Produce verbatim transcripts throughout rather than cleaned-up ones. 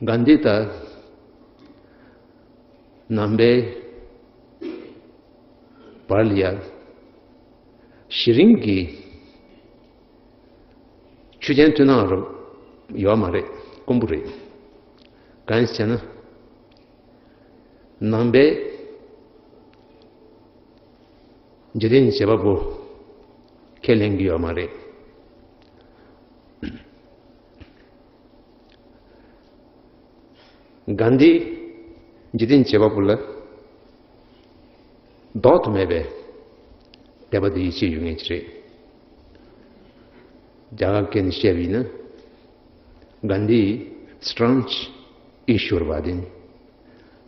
གྷན་དྷི་དང་ནང་པའི་བར་ལ་ཡ་གཞི་རིམ་གྱི་ཆོས་ཅན་མཐུན་སྣང་རུ་ཡོད་མ་རེད། དཀོན་པོ་རེད། གང་ཡིན་ཟེར་ན། ནང་པའི་འཇིག་རྟེན་བྱེད་པ་པོ་ཁས་ལེན་གྱི་ཡོད་མ་རེད། གྷན་དྷི་འཇིག་རྟེན་བྱེད་པ་པོ་ལ་ལྡོག་ཏུ་མེད་པའི་དད་པ་དང་ཡིད་ཆེས་ཡོད་མཁན་ཅིག་རེད། རྒྱ་གར་སྐད་ནས་བཤད་པ་ཡིན་ན། གྷན་དྷི་staunch Ishwarvadin།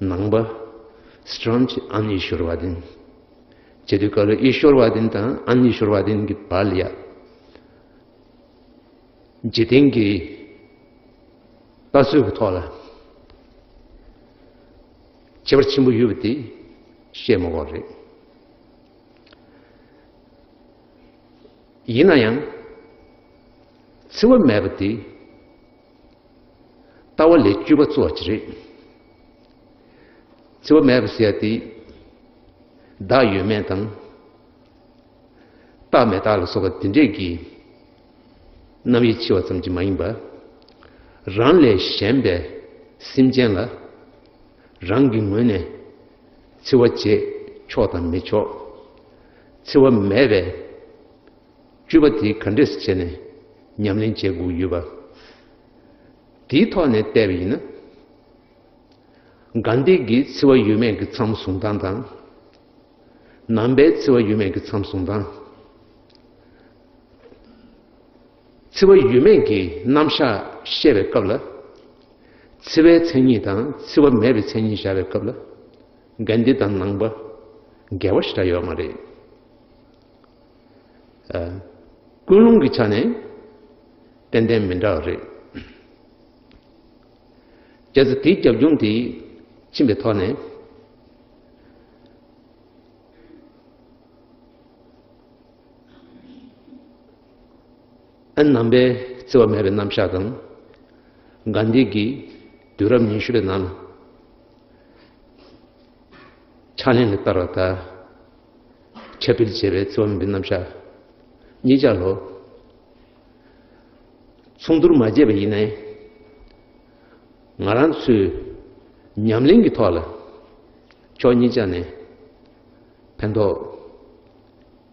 ནང་པ་staunch Anishwarvadin། བྱེད་དུས་སྐབས་ལ་Ishwarvadin་དང་Anishwarvadin་གྱི་བར་ལ་ཡ། འཇིག་རྟེན་གྱི་ལྟ་ཚུལ་གྱི་ཐོག་ལ་ཁྱད་པར་ཆེན་པོ་ཡོད་པ་དེ་བཤད་མ་དགོས་རེད། ཡིན་ན་ཡང་འཚེ་བ་མེད་པ་དེ་ལྟ་བ་ལས་བཅོས་པ་གཙོ་བོ་ཅིག་རེད། འཚེ་བ་མེད་པ་ཟེར་ཡ་དེ་བདག་ཡོད་མེད་དང་། རྟག་མེད་རྟག་ལ་སོགས་པ་དེ་འདྲས་ཀྱི་རྣམ་དབྱེ་ཕྱེ་བ་ཙམ་གྱིས་མ་ཡིན་པར། རང་ལས་གཞན་པའི་སེམས་ཅན་ལ་རང་གི་ངོས་ནས་འཚེ་བ་བྱེད་ཆོག་དང་མི་ཆོག་འཚེ་བ་མེད་པའི་སྤྱོད་པ་དེ་ག་འདྲས་སེ་བྱས་ནས་ཉམས་ལེན་བྱེད་དགོས་ཡོད་པ། དེའི་ཐོག་ནས་བལྟས་པ་ཡིན་ན། གྷན་དྷི་གིས་འཚེ་བ་ཡོད་མེད་ཀྱི་མཚམས་བཟུང་སྟངས་དང་། ནང་པའི་འཚེ་བ་ཡོད་མེད་ཀྱི་མཚམས་བཟུང་སྟངས། འཚེ་བ་ཡོད་མེད་ཀྱི་རྣམ་གཞག་བཤད་པའི་སྐབས་ལ། འཚེ་བའི་མཚན་ཉིད་དང་འཚེ་བ་མེད་པའི་མཚན་ཉིད་བཞག་པའི་སྐབས་ལ། གྷན་དྷི་དང་ནང་པ་འགལ་བ་ཞེ་དྲག་ཡོད་མ་རེད། ཨ། ཀུན་སློང་གི་ཆ་ནས་ཏན་ཏན་མི་འདྲ་བ་རེད། བྱས་ཙང་དེའི་རྒྱབ་ལྗོངས་དེ་ཕྱིན་པའི་ཐོག་ནས། ཨ། ནང་པའི་འཚེ་བ་མེད་པའི་རྣམ་གཞག་དང་། གྷན་དྷི་གི་དུས་རབས་ཉི་ཤུ་པའི་ནང་ལ་ཕྱག་ལེན་ལ་བསྟར་བ་དང་། ཁྱབ་སྤེལ་བྱས་པའི་འཚེ་བ་མེད་པའི་རྣམ་གཞག་གཉིས་ཆ་ལོ། མཚུངས་བསྡུར་མ་བྱས་པ་ཡིན་ནའི། ང་རང་ཚོའི་ཉམས་ལེན་གྱི་ཐོག་ལ་ཕྱོགས་གཉིས་ཆ་ནས་ཕན་ཐོགས་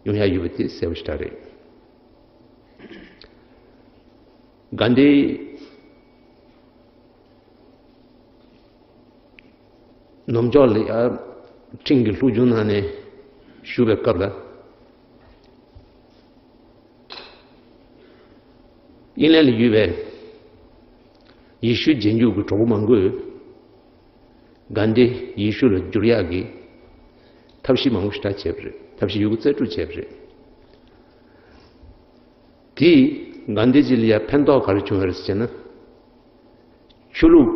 ཡོང་ཡ་ཡོད་པ་དེ་གསལ་པོ་ཞེ་དྲག་རེད། གྷན་དྷི་ནུབ་ཕྱོགས་ལ་ཡ་ཁྲིམས་ཀྱི་སློབ་སྦྱོང་གནང་ནས་བཞུགས་པའི་སྐབས་ལ། དབྱིན་ལན་ལ་ཡོད་པའི་ཡེ་ཤུའི་རྗེས་འཇུག་གི་གྲོགས་པོ་མང་པོས་གྷན་དྷི་ཡེ་ཤུ་ལ་འགྱུར་ཡག་གི་ཐབས་ཤེས་མང་པོ་ཞེ་དྲག་བྱས་པ་རེད། ཐབས་ཤེས་ཡོད་རྒུ་རྩལ་སྤྲུགས་བྱས་པ་རེད། དེས་གྷན་དྷི་ཇི་ལ་ཡ་ཕན་ཐོགས་ག་རེ་བྱུང་བ་རེད་ཟེར་ན། ཆོས་ལུགས་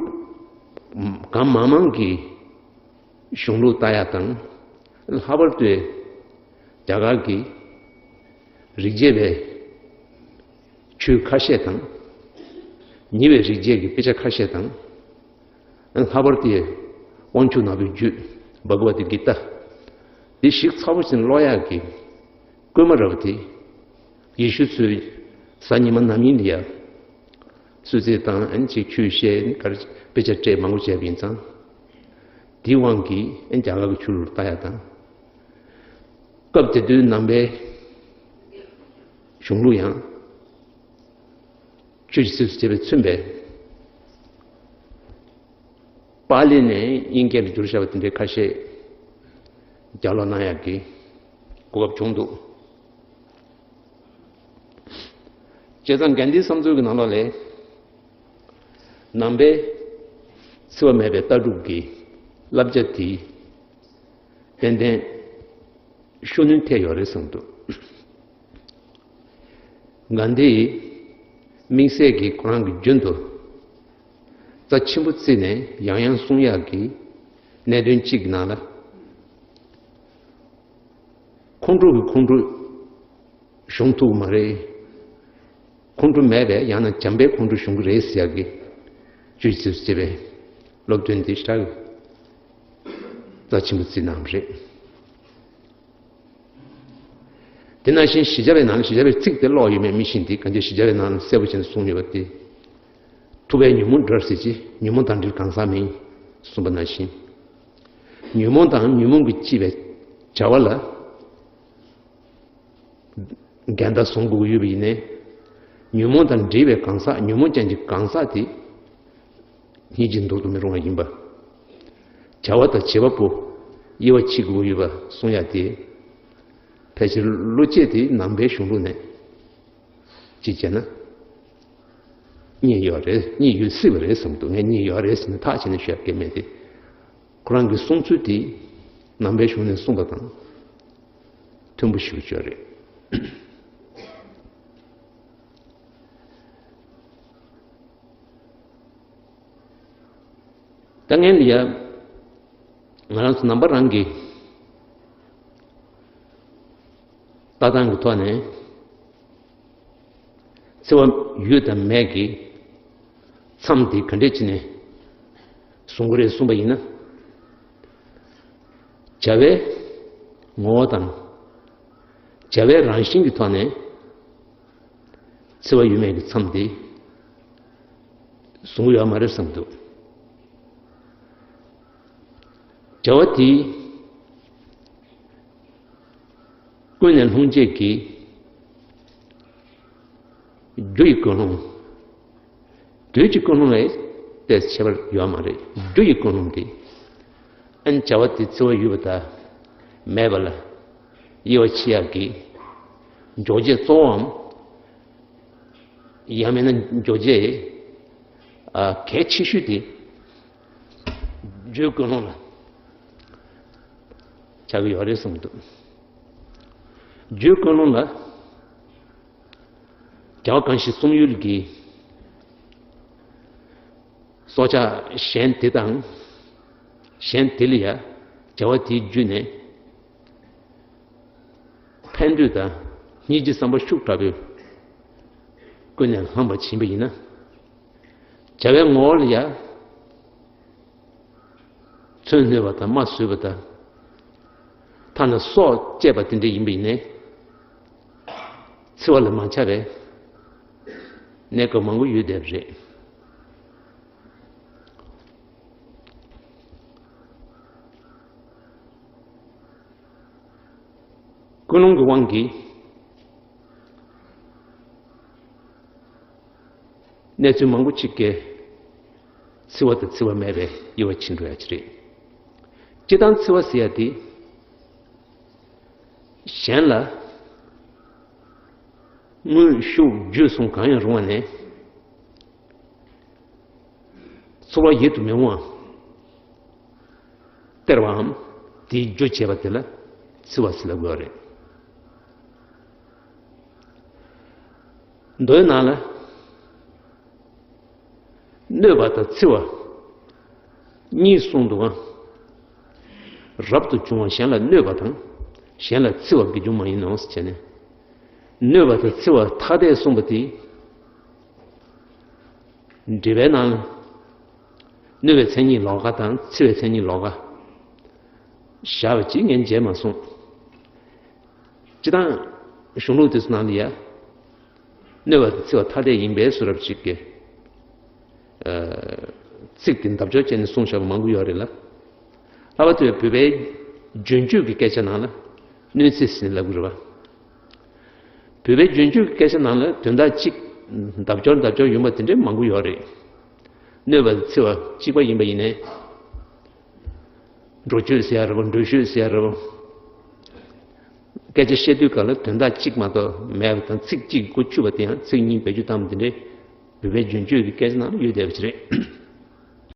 གང་མང་མང་གི་གཞུང་ལུགས་ལྟ་ཡག་དང་། ལྷག་པར་དུ་རྒྱ་གར་གྱི་རིག་བྱེད་པའི་ཆོས་ཁ་ཤས་དང་། ཉེ་བའི་རིག་བྱེད་ཀྱི་དཔེ་ཆ་ཁ་ཤས་དང་། ལྷག་པར་དུ་དབང་ཕྱུག་ནག་པོའི་རྒྱུད་བྷ་ག་ཝ་ཏི་གི་ཏཱ་འདི་ཞིབ་ཚགས་པོ་ཞིག་ཀློག་ཡག་གི་བསྐུལ་མ་རབ་དེ། ཡེ་ཤུ་ཚོས་གཟའ་ཉི་མ་ནམ་ཡིན་ལ་ཡ་གསོལ་ཚིགས་དང་། ཨ་ནི་ཅིག་ཆོས་བཤད། ག་རེ་དཔེ་ཆ་སྤྲད་མང་པོ་བྱས་པ་ཡིན་ཙང་། དེའི་དབང་གིས་ཨ་ནི་རྒྱ་གར་གྱི་ཆོས་ལུགས་ལ་ལྟ་ཡག་དང་། སྐབས་དེ་དུས་ནང་པའི་གཞུང་ལུགས་ཡང་ཆོས་ཀྱི་སྲིད་ཚུལ་བྱས་པས་མཚོན་པའི་པཱ་ལི་ནས་དབྱིན་སྐད་ལ་བསྒྱུར་བཞག་པ་དེ་འདྲའི་ཁ་ཤས་ལྗགས་ཀློག་གནང་ཡག་གི་གོ་སྐབས་བྱུང་འདུག། བྱས་ཙང་གྷན་དྷིའི་བསམ་ཚུལ་གྱི་ནང་ལོགས་ལ། ནང་པའི་འཚེ་བ་མེད་པའི་ལྟ་གྲུབ་ཀྱི་བསླབ་བྱ་དེ་ཏན་ཏན་ཤུགས་སྣོན་ཐེབས་ཡོད་རེད་བསམ་འདུག། གྷན་དྷིས་དམིགས་བསལ་གྱིས་ཁོ་རང་གི་རྒྱུན་དུ་རྩ་ཆེན་པོ་བརྩིས་ནས་ཡང་ཡང་གསུང་ཡག་གི་གནད་དོན་གཅིག་གི་ནང་ལ། ཁོང་ཁྲོ་གི་ཁོང་ཁྲོ་གཞོམ་ཐུབ་ཀྱི་མ་རེད། ཁོང་ཁྲོ་མེད་པའི་ཡང་ན་བྱམས་པའི་ཁོང་ཁྲོ་གཞོམ་གྱི་རེད་ཟེར་ཡག་གི་ བཅུ་ཙམ་བྱས་པའི་སློབ་སྟོན་དེ་ཞེ་དྲག་རྩ་ཆེན་པོ་བརྩིས་གནང་བ་རེད། དེ་ནང་བཞིན་བཞི་ཆ་བའི་ནང་ལ་བཞི་ཆ་བའི་ཚིག་དེ་ཀློག་ཡོད་མེད་མི་ཤེས་ཏེ། གང་ཅི་བཞི་ཆ་བའི་ནང་ལ་གསལ་པོ་བྱས་ནས་གསུངས་ཡོད་པ་དེ། ཐུབ་པས་ཉོན་མོངས་བསྒྲལ་ཟེར་གྱི། ཉོན་མོངས་དང་འབྲེལ་གང་ཟག་མིན་གསུངས་པ་ནང་བཞིན། ཉོན་མོངས་དང་ཉོན་མོངས་ཀྱིས་བསྐྱེད་པའི་བྱ་བ་ལ་འགལ་ཟླ་བཟུང་དགོས་ཀྱི་ཡོད་པ་ཡིན་ནའི། ཉོན་མོངས་དང་འབྲེལ་བའི་གང་ཟག་ཉོན་མོངས་ཅན་གྱི་གང་ཟག་དེ་སྙིང་རྗེ་འདོར་དུ་མི་རུང་བ་ཡིན་པ། བྱ་བ་དང་བྱེད་པ་པོ་དབྱེ་བ་ཕྱེ་དགོས་ཀྱི་ཡོད་པ་གསུང་ཡ་དེ། ཕལ་ཆེར་བློ་སྐྱེད་དེ་ནང་པའི་གཞུང་ལུགས་ནས་ཅིག་བྱས་ན། རྙེད་ཡོད་རེད། རྙེད་ཡོད་སྲིད་པ་རེད་བསམ་འདུག་ངས་རྙེད་ཡོད་རེད་ཟེར་ནས་ཐག་བཅད་ནས་ཤོད་ཀྱི་མེད་དེ། ཁོ་རང་གི་གསུང་ཚུལ་དེ་ནང་པའི་གཞུང་ནས་གསུངས་པ་དང་མཐུན་པོ་ཞིག་ཡོད་རེད། ད་ངས་ལ་ཡ། ང་རང་ཚོ་ནང་པ་རང་གི་ལྟ་སྟངས་ཀྱི་ཐོག་ནས། འཚེ་བ་ཡོད་དང་མེད་ཀྱི་མཚམས་དེ་ག་འདྲས་བྱས་ནས་བཟུང་གི་རེད་གསུངས་པ་ཡིན་ན། བྱ་བའི་ངོ་བོ་དང་། བྱ་བའི་རང་བཞིན་གྱི་ཐོག་ནས་འཚེ་བ་ཡོད་མེད་ཀྱི་མཚམས་དེ་བཟུང་གི་ཡོད་མ་རེད་བསམ་འདུག་བྱ་བ་དེ་ཀུན་ནས་སློང་བྱེད་ཀྱི་རྒྱུ་ཡི་ཀུན་སློང་། དུས་ཀྱི་ཀུན་སློང་ལས་ཏོག་ཙམ་ཁྱད་པར་ཡོད་མ་རེད། རྒྱུ་ཡི་ཀུན་སློང་དེ། ཨན་བྱ་བ་དེ་འཚེ་བ་ཡོད་པ་དང་མེད་པ་ལ་དབྱེ་བ་ཕྱེ་ཡག་གི་འཇོག་བྱེད་གཙོ་བོའམ། ཡང་མིན་ན་འཇོག་བྱེད་གལ་ཆེ་ཤོས་དེ་རྒྱུའི་ཀུན་སློང་ལ་ཆགས་ཀྱི་ཡོད་རེད་གསུངས་འདུག་རྒྱུའི་ཀུན་སློང་ལ། རྒྱལ་བ་གང་ཞིག་གསུང་ཡུལ་གྱི་སྲོག་ཆགས་གཞན་དེ་དང་། གཞན་དེ་ལ་ཡང་བྱ་བ་དེའི་བརྒྱུད་ནས་ཕན་འདོད་དང་སྙིང་རྗེ་བསམ་པ་ཤུགས་དྲག་པོས་ཀུན་ནས་བསླངས་པ་ཕྱིན་པ་ཡིན་ན། བྱ་བའི་ངོ་བོ་ལ་ཡང་། མཚོན་གནོད་པ་དང་རྨ་བཟོས་པ་དང་། ཐ་ན་སྲོག་བཅད་པ་དེ་འདྲ་ཡིན་པ་ཡིན་ནའི། འཚེ་བ་ལ་མ་ཆགས་པའི་གནས་སྐབས་མང་པོ་ཡོད་བསྡད་པ་རེད། ཀུན་སློང་གི་དབང་གིས། གནས་ཚུལ་མང་པོ་ཅིག་གིས་འཚེ་བ་དང་འཚེ་བ་མེད་པའི་དབྱེ་བ་ཕྱེ་འགྲོ་ཡ་ཅིག་རེད། སྤྱིར་བཏང་འཚེ་བ་ཟེར་ཡ་དེ་གཞན་ལ་དངོས་ཤུགས་བརྒྱུད་གསུམ་གང་ཡང་རུང་བ་ནས་ཚོར་བ་ཡིད་དུ་མི་འོང་བ་སྟེར་བའམ། དེའི་རྒྱུ་བྱས་པ་དེ་ལ་འཚེ་བ་ཟེར་ལབ་དགོས་པ་རེད། མདོའི་ནང་ལ་གནོད་པ་དང་འཚེ་བ་གཉིས་གསུངས་འདུག་ག་རབ་ཏུ་བྱུང་བ་གཞན་ལ་གནོད་པ་དང་གཞན་ལ་འཚེ་བ་དགེ་སྦྱོང་མ་ཡིན་ནོ་ཟེར་བྱས་ནས། གནོད་པ་དང་འཚེ་བ་ཐ་དད་གསུངས་པ་དེ། འགྲེལ་པའི་ནང་ལ། གནོད་པའི་མཚན་ཉིད་ལོགས་ཀ་དང་འཚེ་བའི་མཚན་ཉིད་ལོགས་ཀ་བཞག་པ་ཅིག་ངས་མཇལ་མ་སོང་། སྤྱིར་བཏང་གཞུང་ལུགས་དེ་ཚོ་ནང་ལ་ཡ། གནོད་པ་དང་འཚེ་བ་ཐ་དད་ཡིན་པའི་བཟོ་འདྲ་ཅིག་གི་ཚིག་དེ་འདབ་སྦྱོར་བྱས་ནས་གསུངས་བཞག་པ་མང་པོ་ཡོད་རེད་ལ། ལྷག་པར་དུ་བོད་པའི་རྒྱུན་སྤྱོད་ཀྱི་སྐད་ཆ་ནང་ལ་གནོད་འཚེ་ཟེར་ནས་ལབ་ཀྱི་རེད་པ། བོད་པའི་རྒྱུན་སྤྱོད་ཀྱི་སྐད་ཆ་ནང་ལ་དོན་དག་གཅིག་འདབ་སྦྱོར་འདབ་སྦྱོར་ཡོང་བ་དེ་འདྲའི་མང་པོ་ཡོད་རེད། གནོད་པ་དང་འཚེ་བ་གཅིག་པ་ཡིན་པ་ཡིན་ནའི། འགྲོ་སྤྱོད་ཟེར་ཡ་རེད་པ། འགྲོ་ཤོད་ཟེར་ཡ་རེད་པ། སྐད་ཆ་བཤད་དུས་སྐབས་ལ་དོན་དག་གཅིག་མ་གཏོགས་མེད་པ་དང་། ཚིག་གཅིག་འགོ་བཅུག་པ་དེ་ཡང་ཚིག་གཉིས་བེད་སྤྱོད་བཏང་བ་དེ་འདྲའི་བོད་པའི་རྒྱུན་སྤྱོད་ཀྱི་སྐད་ཆ་ནང་ལ་ཡོད་བསྡད་པ་ཅིག་རེད།